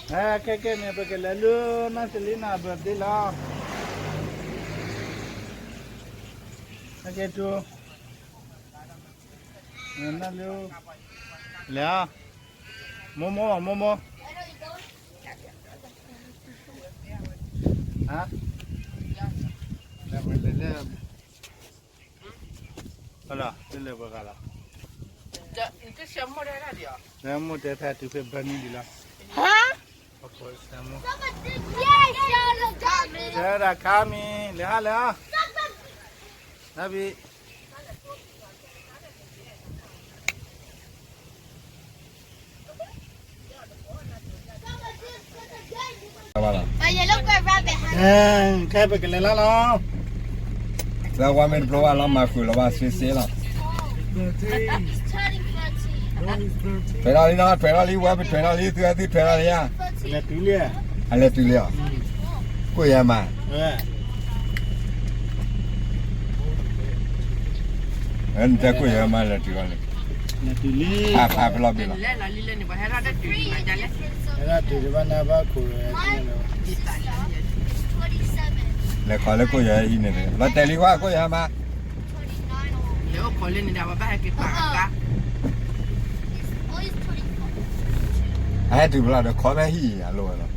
ခဲကဲန့ၣ် ပကလဲၤလၢနီၢ်စလ့နၤ birthday လီၤ. ခဲကဲထူ, လဲၤ, မိၢ်မိၢ် မိၢ်မိၢ်, လဲၤ, လဲၤပှဲၤဂၤလီၤ, လဲၤမိၢ်တဲဖဲတုၤဖဲဘၢနံၣ်ဒံးလီၤ. တဲဒၣ်ခါမံၤ လဲၤဟါလဲၤဟါ, နဘံ ခဲပကလဲၤလၢလီၤ, လၢဝါမ့ၢ်တဖျိဘၣ်လီၤ မၤဃုာ်လီၤဘၣ်စ့စ့လီၤ. ထွဲထီၣ်လံနီၤ, ထွဲထီၣ်လံ, ဝဲပထွဲထီၣ်လံ, သုသုထွဲထီၣ်လံဧါ. အလဲၤတုၤလံဧါ, ကိၣ်ယၤမး, နတဲကိၣ်ယၤမး လဲၤတုၤလံ, ဖးဖးဖဲလီၤဘ့ၣ်လီၤ. လဲၤခီလၢကိၣ်ယၤဟံၣ်န့ၣ်, လီၤတဲာ်လံကွၢ်ကိၣ်ယၤမး, အဟဲတုၤဖဲလီၤဒီး ခီဖဲဟံၣ်အလိၤဝဲလီၤ.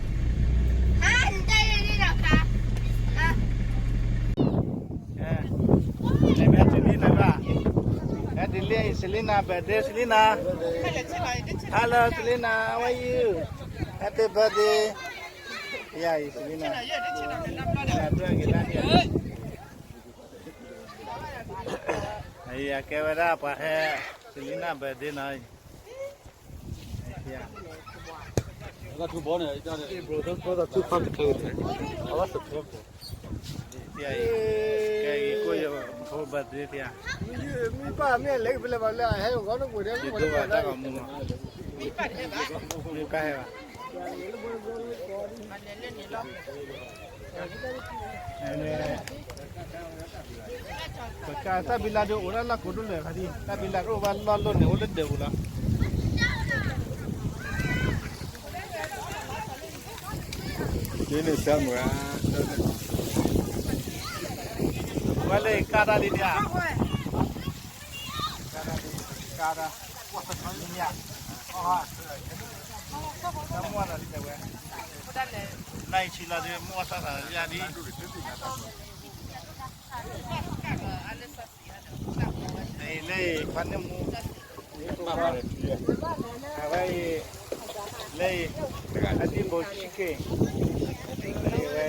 Happy birthday, Selena. Selena birthday, Selena. Hello, Selena, how are you? Happy birthday. Yeah, Selena. အကဲဝဲဒၣ်ပှၤဟဲ Selena birthday နီၤ. ကဲအံၤ ကိၣ်ယၤဖိ birthday ဖဲ, မ့ၢ်ပၢ်မ့ၢ်လဲၤကဖဲလဲၣ်ဘၣ်လၢအဟဲဂီၢ်နကွၢ်ဒဲး မ့ၢ်ပၢ်ဟဲဘၣ်, မ့ၢ်ပၢ်ဟဲဘၣ်. ပကးတၢ်ဘံလါဒုးအိၣ်ဒၣ်လၢကိးဒိၣ်လဲၣ်ခါဒံး, တၢ်ဘံလါတအိၣ်ဘၣ်လီၢ်လိၣ်န့ၣ် အိၣ်လၢဒၢးပူၤလီၤ. ဒ်န့ၣ်ဆၢမုၢ်ဧါ, ဝဲလၢကါတၢ်လံဒံးဧါ, ကါတၢ်, မ့ၢ်ဧါ, တၢ်မူအသးလံတဲဝဲ, နအံၤဆံးလီၤဒုး မူအသးသးယါဒ် လၢအံၤ ခွါန့ၣ်မူ, အဝဲအံၤ, လၢအံၤ, အဒံဘိဆံက့ၤ, ဝဲ,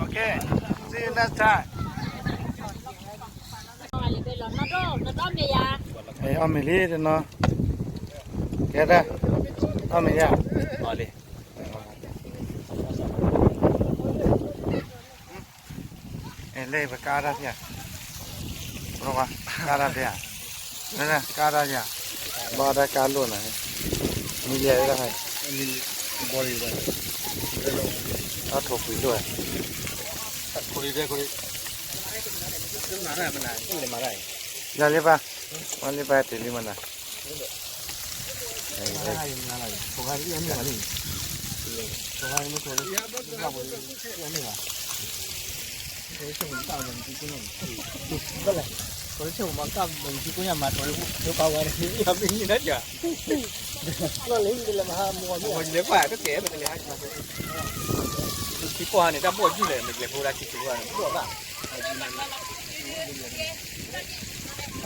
okay, see you next time. အီၣ်မ့ၤလံတနီၤ, ကဲဒၣ်, အီၣ်မ့ၤယါ, လၢပကါတၢ်ဖဲ, ကါတၢ်ဖဲ, ကါတၢ်ဖဲ, ဘၣ်တၢ်ကါလိၣ်နၤ, မံၤယဲဒၣ်, တၢ်ထိၣ်ပှံၤလိၣ်, ယၤလံဘၣ်, အီၣ်လံဘၣ်တ့ၢ်လံမနၤ.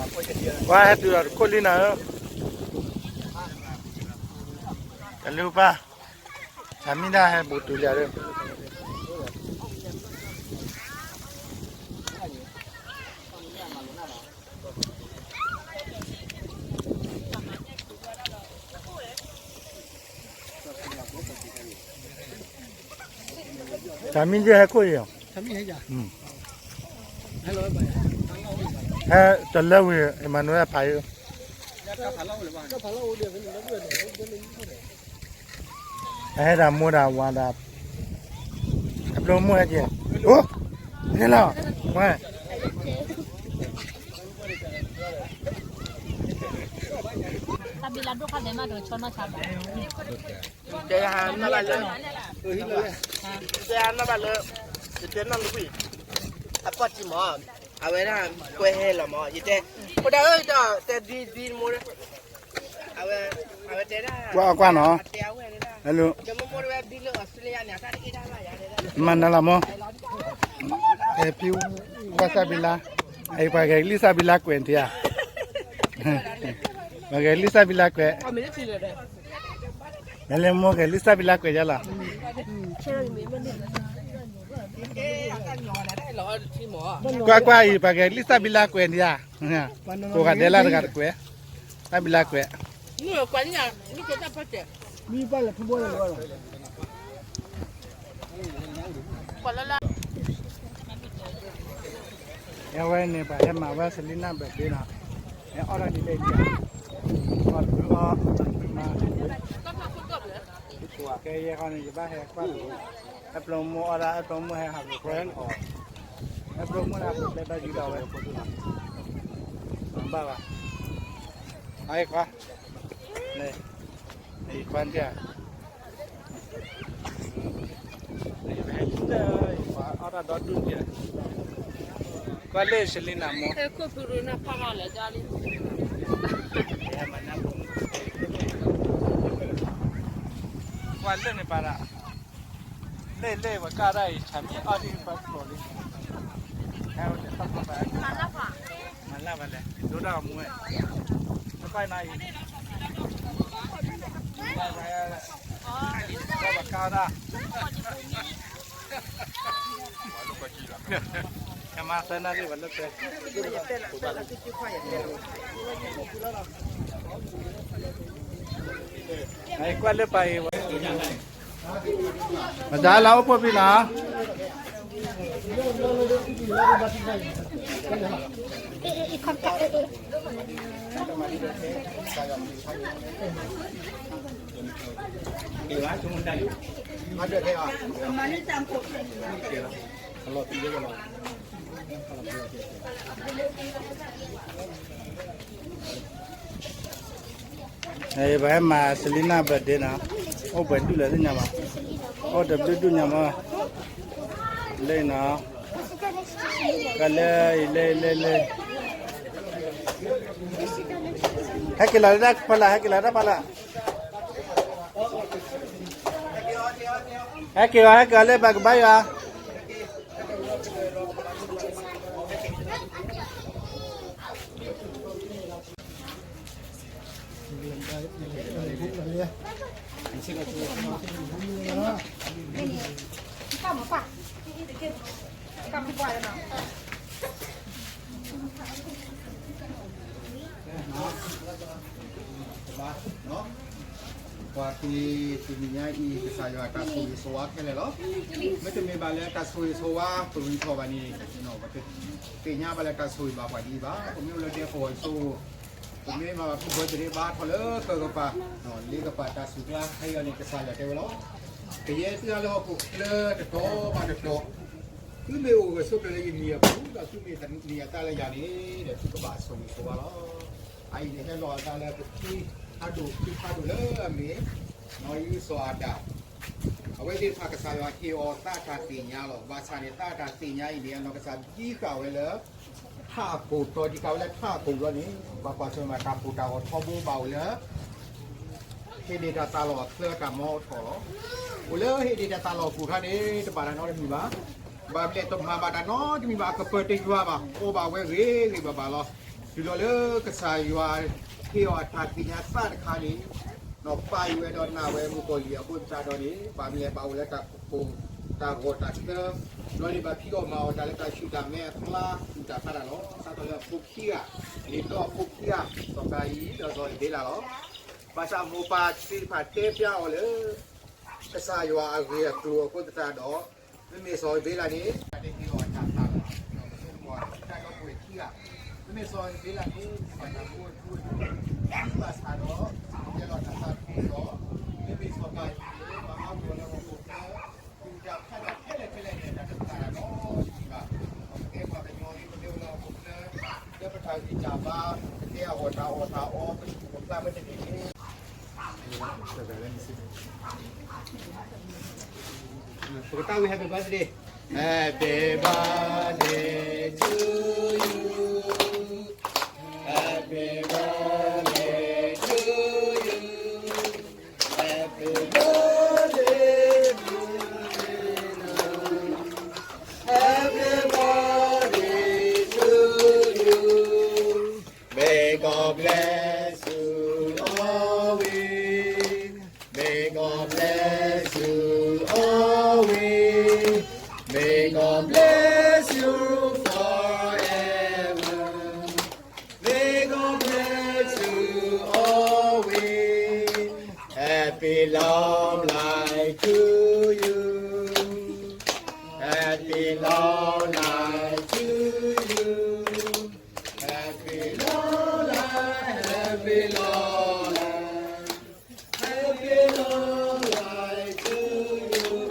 ပှၤဟဲတုၤဒီးတခိၣ်လံနၤဧၢ, တလၢပၢ်, တၢ်မံဒၣ်ဟဲဘူးတုၤလံဒီး တၢ်မံဒၣ်ဟဲခိၣ်အံၤ, ဟဲတလၢဝံၤ Emmanuel ဖးအံၤ, အဟဲဒၣ်မိၢ်ဒၣ်ဝၤဒၣ်, အဘျီမိၢ်ဟဲက့ၤ, အိ, န့ၣ်လီၤ, ဝဲ, အ တၢ်ဘံလါဒိၣ်ခါဒဲးမး တကဆီနီၢ်ဆါဘၣ်. တဲယၤနီၢ်ဘၣ်လၢ, တဲယၤနီၢ်ဘၣ်လၢ, ယတဲနီၢ်လၢကွံာ်, အပီၢ်တံၢ်မး, အဝဲဒၣ်ကွဲဟဲလီၤမး, ယတဲ, ဖိဒၣ်ဧၢ, ဒီးတဲဒ်ဒ်မိၢ်, အဝဲ, အဝဲတဲဒၣ်, ကွၢ်ကွၢ်နီၤ, တဲအဝဲဒၣ်, မိၢ်မိၢ်တဝဲဒ်လၢအီစထြ့လယါန့ၣ် အတၢ်တအ့ၣ်တၢ်ဘၣ်ယၤတဲဒၣ်, မၤနၤလီၤမး, အဲဖံဝါစၢ်ဘံလါ, အအံၤပှၤဂဲၤလံစၢ်ဘံလါကွဲးနတယၤ, ပှၤဂဲၤလံစၢ်ဘံလါကွဲး မ့ၢ်လၢမိၢ်ဂဲၤလံစၢ်ဘံလါကွဲးယါလီၤ. ကွၢ်ကွၢ်အံၤ ပှၤဂဲၤလံစၢ်ဘံလါကွဲးနတယၤ, ကိးဂၤဒဲးလၢတဂၤတကွဲး, စၢ်ဘံလါကွဲး, အဝဲန့ၣ် ပှၤဟဲမၤဝဲစလံနၢ်ဘၢၣ်ဒ့နီၤ, ဟဲအီၣ်ဒၣ်ဒ်လဲၣ်ဒ်, အီၣ်တဘျုးအီၣ်, မၤ, ကဲယဲၢ်ခီန့ၣ် ယဘၣ်ဟဲကွၢ်လိာ်, ဟဲပျိမူအီၣ်ဒၣ် ဟဲပျိမူဟဲဟးပူၤခွဲ, ဟဲပျိမူလၢပျဲဘၣ်ဒ်ဒီးဝဲ, မၤဘၣ်ဘၣ်, အခွါ, အခွါနတၢ် အီၣ်တၢ်ဒီဒူၣ်န့ၣ်, ကွၢ်လၢစလံနၤမိၢ်, ကွၢ်လၢန့ၣ်ပၤဒၣ်, လၢလၢပှၤကၢ်ဒၣ်အံၤ ဆၣ်မံအီၣ်ဒံးပှၤကျိာ်လံ, ဟဲဝဲလဲၤတၢ်ဖီၣ်ဘၣ်, မၤလၢ်ဘၣ်လဲၣ် ဒိၣ်ဒၣ်အမူဝဲ, တၢ်ဖီၣ်နၤအံၤ, ပှၤကၢ်ဒၣ် ကွၢ်လၢပၤအံၤဝဲ, မတၤလၢအိၣ်ဖှိၣ်ဖံနီၤ, ပဟဲမၤစလံနၢ်ဘၢၣ်ဒ့နီၤ, အိၣ်ပှဲၤဒူၣ်လၢသ့ၣ်ညါမး, အိၣ်တဘျုးဒူၣ်ညါမး, လၢနီၤ, ကလၢအံၤလၢလၢလၢ, ဟဲက့ၤလီၤတၢ်ဖီလာ် ဟဲက့ၤလီၤတၢ်ဖီလာ်, ဟဲက့ၤအီၤ ဟဲက့ၤအီၤလၢဘၣ်ကဘၣ်ယွၤ ပှၤသ့တနံၤညါအံၤ ကစၢ်ယွၤတၢ်ဆိၣ်ဂ့ၤဆိၣ်ဝါခဲလၢာ်လီၤ. မ့တမ့ၢ်ဘၣ်လၢတၢ်ဆိၣ်ဂ့ၤဆိၣ်ဝါပဂံၢ်ထီၣ်ဘၣ်န့ၣ်, ပတသ့ၣ်ညါဘၣ်လၢတၢ်ဆိၣ်ဂ့ၤဘၣ်ပှၤဒ်အံၤဘၣ်. ပမ့ၢ်အိၣ်လၢဒဲကဝီၤအံၤဆိ, ပမ့ၢ်မၤဘၣ်ဖုဘၢတရ့ဘါထီၣ်လၢဃၢၤကပၤ, လ့ကပၤတၢ်စူၢ်ကျါခဲအံၤန့ၣ် ကစၢ်ယွၤတဲဝဲလီၤ. ကယဲၢ်သုအလၢဟီၣ်ခိၣ်ချၢတတီၤဘၣ်တတီၤ, သုမ့ၢ်အိၣ်ဂၢၢ်ဆိးကျၢၤလၢယမံၤအပူၤ ဒီးသုမ့ၢ်သန့ၤအသးလၢယၤန့ၣ်ဒီး သုကဘၣ်ဆိၣ်ဂ့ၤဆိၣ်ဝါလီၤ. အအံၤန့ၣ်ဟဲလီၤအသးလၢပထံဖးဒိၣ် ထံဖးဒိၣ်လၢအမ့ၢ် နီၢ်အံၣ်စီၤအၤဒၣ်, အဝဲသ့ၣ်တဖၣ်ကစၢ်ယွၤဟ့ၣ်အီၤသးတၢ်သ့ၣ်ညါလီၤ. ဘၣ်ဆၣ်န့ၣ် သးတၢ်သ့ၣ်ညါအံၤန့ၣ် အနီၢ်ကစၢ်ဒံဃာ်ဝဲလၢ ထးခိၣ်တီၤ ဒံဃာ်ဝဲလၢထးခိၣ်ဘျီန့ၣ် ပှၤကွၢ်ဆၢၣ်မဲာ်တၢ်ကိၢ်တၢ်ဂီၤထီဘိဘၣ်အိၣ်လၢ ဟ့ၣ်ဒ့ၣ်တၢ်သးလီၢ်အချၢတၢ်မီအထီၣ်လီၤ. အိၣ်လၢဟ့ၣ်ဒ့ၣ်တၢ်သးလီၢ်ကိၢ်ခါန့ၣ် တဘၣ်တၢ်နီတမံၤဘၣ်. ဘၣ်မနုၤလဲၣ် တမၤဘၣ်တၢ်နီတမံၤဘၣ် အကပၢၤတယွၤဘၣ် အိၣ်ဘၣ်ဝဲဂ့ၤဂ့ၤဘၣ်ဘၣ်လီၤ. တုၤလီၤလၢကစၢ်ယွၤဟ့ၣ်အီၤအတၢ်သ့ၣ်ညါသးတခါန့ၣ် နီၢ်ပၢ်အံၤဝဲဒီးနာ်ဝဲမုၣ်ကီၤလံၢ်အဃိသတးဒီးန့ၣ် ဘၣ်မနုၤလဲၣ် ဘၣ်အိၣ်လၢတၢ်ကိၢ်တၢ်ဂီၤတၢ်ချၢ ဘျီန့ၣ်ဘၣ်ဖံးအီၣ်မၤအီၣ်တၢ်လၢတၢ်ဆူၣ်တၢ်မဲအကျါ သူၣ်တၢ်ဖးတၢ်လီၤ. စးထီၣ်လၢအဖိခံဂၤ လံာ်တီအဖိခံဂၤ စီၤကၤယံၤ ဒီးစီၤအ့ဘ့လးလီၤ. ဘၣ်ဆၣ်မိၢ်ပၢ်သ့ၣ်တဖၣ်တဲဖျါအီၤလၢ ကစၢ်ယွၤအဂ့ၢ်အကျိၤအဃိသတးဒီး မ့မ့ၢ်စီၤအ့ဘ့လးန့ၣ် တၢ်တဟ့ၣ်အီၤတၢ်သးလီၤ. ဒီးပဆိကမိၣ်တၢ်ဒီပုၢ်ဝဲၢ်ခံဂၤ မ့မ့ၢ်စီၤအ့ဘ့လးန့ၣ် မ့ၢ်ဘၣ်တၢ်မူအထူအယိာ် ဘၣ်ဆၣ်ဒီး ဟဲလီၤတၢ်သးတဖုဒီး မ့မ့ၢ်စီၤကၤယံၤန့ၣ် ပှၤအါဂၤလၢဟီၣ်ခိၣ်ချၢ သူၣ်တၢ်ဖးတၢ်ထဲလဲၣ်ထဲလဲၣ်န့ၣ် တၢ်တသးတၢ်နီတမံၤဘၣ်. ပကတဲပှၤကညီလံ ပမ့ၢ်အိၣ်လၢဟီၣ်ခိၣ်ချၢ လၢပတၢ် တၢ်ဂံၢ်တၢ်ဘါ, ပကတဲအီၣ်တၢ်အီၣ်တၢ်အီ, ပကပျၢ်မ့ၢ်တဂ့ၤန့ၣ်, ပကတၢ်ဝံ Happy birthday to you, Happy birthday to you, Happy birthday, Happy birthday to you. May God bless you always. May God bless you always. May God bless you forever. May God bless you always. Happy long life to you. Happy long life to you. Happy long life, happy long life, happy long life to you.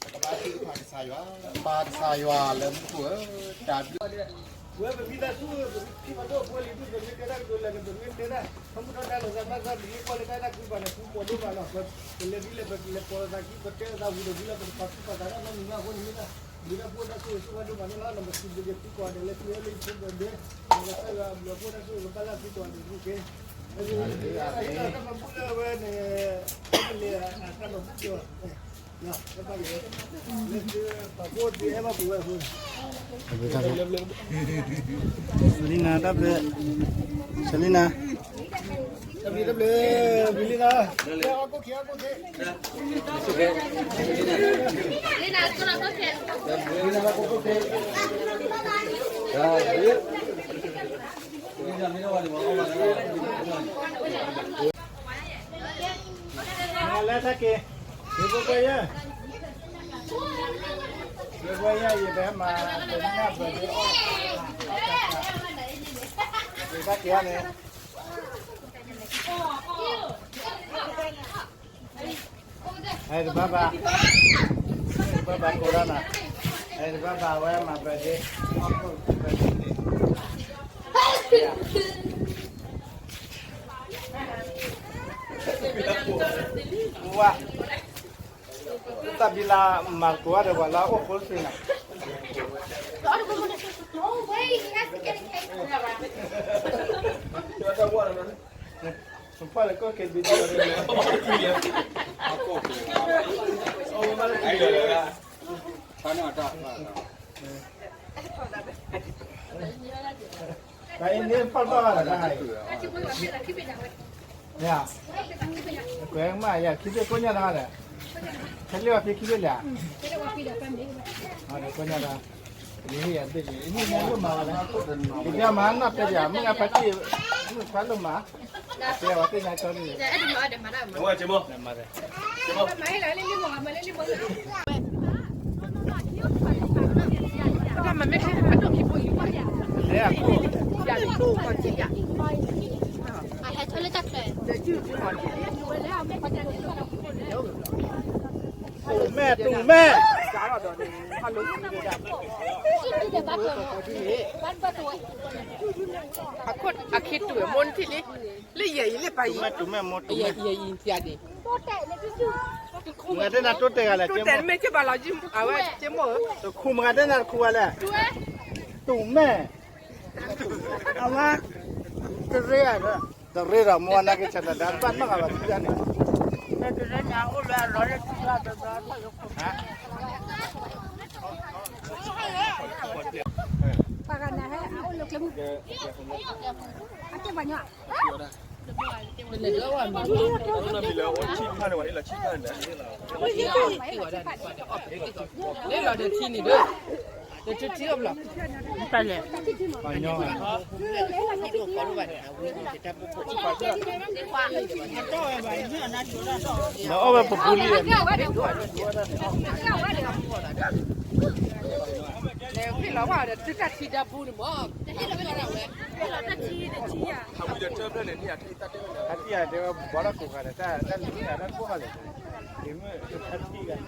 ပကဘါထုကဖၣ်ကစၢ်ယွၤ, ပၢ်ကစၢ်ယွၤလၢမူခိၣ်ဧၢ, တၢ်ဘျုး ဝဲပမံသးဆူ ပခံပှၤဒိၣ်ဖိလံၤဒု ပမ့ၢ်တဲတၢ်ကတိၤလဲၣ်န့ၣ် ပမ့ၢ်တဲတၢ် ခီဖျိတၢ်လီၤသးဘၣ်သး ပမ့ၢ်ကွၢ်လၢတၢ်အဲၣ်တၢ်ကွံဘၣ်န့ၣ် ပူၤပိာ်ဒိၣ်ဘၣ်လီၤ. ပလဲၤဒ်လဲၣ် ပလဲၤပိာ်လိာ်သးခံ ပတဲလိာ်သးဝံၤဒီးဝံၤလီၤ ပတပာ်သူၣ်ပာ်သးတၢ်နီတမံၤဘၣ်အဃိန့ၣ်မ့ၢ်တၢ် ဝံၤတၢ်ဖိတၢ်ဆိၣ်ဂ့ၤဆိၣ်ဝါဒိၣ်မးန့ၣ်လီၤ. နပစံးဘျုးက့ၤသုကိးဂၤဒဲးလၢသုဟဲလၢယဖိကီၢ်ဒဲး လၢကစၢ်ယွၤအဘျုးအဖှိၣ်တၢ်ဆိၣ်ဂ့ၤကပာ်လၢသုကိးဂၤဒဲးတက့ၢ်. တၢ်မၤဘူၣ်လၢအဝဲန့ၣ် တၢ်မၤဘူၣ်က့ၤ Selina တၢ်ဘျုး Selina တၢ်ဘျုးတၢ်ဘျုး ဝံၤလံနီၤ အီၣ်ကိၣ်ခ့အီၣ်ကိၣ်ခ့ မၤလဲၣ်တၢ်က့ၤ ယဘိဘိယဲ ယဘိယဲ ယဘဲမၤ Selina ဘၢၣ်ဒ့အီၣ် တၢ်က့ၤအီၤန့ၣ် အဲ တဘၣ်ဘၣ် တဘၣ်ဘၣ်ကိးဒၣ်နၤ အဲ တဘၣ်ဘၣ်ဝဲမၤ birthday အီၣ်ကိၣ် birthday န့ၣ် ဝါ တၢ်ဘံလါမၤကိးဂၤဒီးပှၤလၢအအိၣ်ဖိတသ့နီၤ နကွၢ်လၢကီၢ်က့ၤဘံ တၢ်အံၤန့ၣ်ဖီၣ်ထီၣ်ဘၣ်တၢ်အံၤ မ့ၢ်ဧါ ကွဲးမးယၤ ခံဘ့ၣ်ကိးညါတၢ်ဒီး ဖဲလၢအဖံခံဘ့ၣ်လဲၣ် ကိးညါတၢ် ယဟ့ၣ်ယၤဘ့ၣ်ယၤ ယဟ့ၣ်မၤလိမၤဝဲလဲၣ် ယမၤနီၢ်တဲယၤ မ့ၢ်အဖါတံၢ် မ့ၢ်ဖါလိမၤ တဲဝဲသ့ၣ်ညါကီလံ တၢ်မၤမ့ၢ်ခဲအဒိၣ်ခံဖိလံၤ လဲၤအခိၣ် တူၢ်မဲာ် တူၢ်မဲာ် အခိၣ်အခံတူၢ်ဝဲမိၢ်နထံၣ်လံ လၢယဲအံၤလၢပၢ်ယံၤ တူၢ်မဲာ်မိၢ်တူၢ်မဲာ် ယဲအံၤယံၤသံဒံး မ့ၢ်တဲနၤတိတဲာ်ဂၤလဲၣ် တိတဲာ်မ့ၢ်က့ဘၣ်လီၤ အဝဲက့မိၢ်ဧၢ တခူမ့ၢ်ဂၤတဲနၤတခူဂၤလဲၣ် တူၢ်မဲာ် အဝဲ တရ့ဒီး တရ့ဒီးမိၢ်အနၢ်က့ၤဆၢတၢ်ဒါ တဘၣ်နီၢ်ဂၤဘၣ်ထံၣ်န့ၣ် တရ့ညါအိၣ်လၢအလီၢ်လၢထံၣ်ဘၣ်ဘၣ်ဘၣ် ပှၤဂၤနၤဟဲအအိၣ်လၢကျဲမုၢ် အကဲပှၤညီ လၢထံန့ၣ်ဒီး တထံၣ်အီၤဘျီ တလဲၣ် ပှၤညီ ဒီးအီၣ်ဝဲပပူၤလံ လဲၤဖ့ၣ်လီၤဝဲဒီး သုတၢ်ထံၣ်တၢ်ပူၤန့ၣ်မး အတံၢ်တဲဝဲ ဘၣ်တၢ်ကိးဂၤဒီး တၢ် တၢ်လူၤတၢ်တၢ်ကိးဂၤလဲၣ် တဲအီၤဘီၣ်ထီၣ်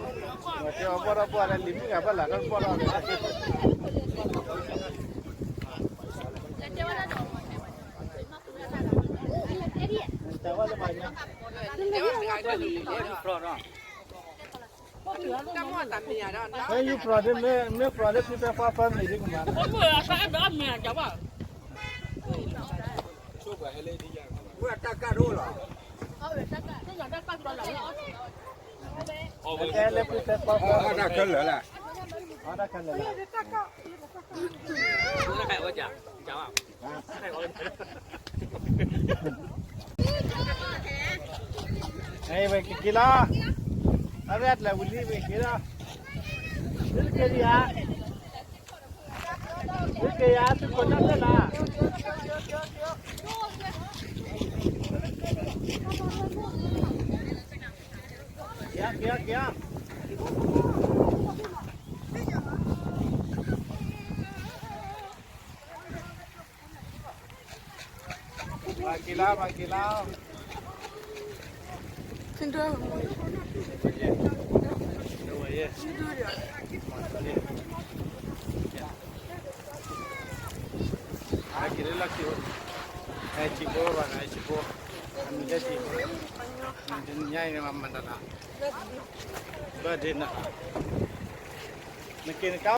ဘီၣ်လၢလံၤမုၣ်ဂၤဘၣ်လၢတဘီၣ်ထီၣ်လၢ Where you from? မ့ၢ် မ့ၢ် from ဒီးမ့ၢ် family ဒ်ကမၤ တဲလၢဖုတဲဖီဖီ တၢ်ခဲလၢာ်လၢ တၢ်ခဲလၢာ်လၢ ဝဲက့ၤက့ၤလီၤ အဝဲအတၢ်ဝံၤလံ ဝဲက့ၤလီၤ သုတက့ၤဒံးဧါ သုက့ၤယၤ သုကိးညါသ့လီၤ က့ၤဧါ က့ၤဧါ က့ၤဧါ မၤက့ၤလီၤ မၤက့ၤလီၤ မၤက့ၤလီၤ လီၢ်ခံ ဟဲစံးဖိဘၣ် ဟဲစံးဖိ အမံၤလၢစံးဖိ ညါအံၤမၤမၤတၢ်လီၤ ဘၣ်ဒ့နၤ နက့ၤနကါ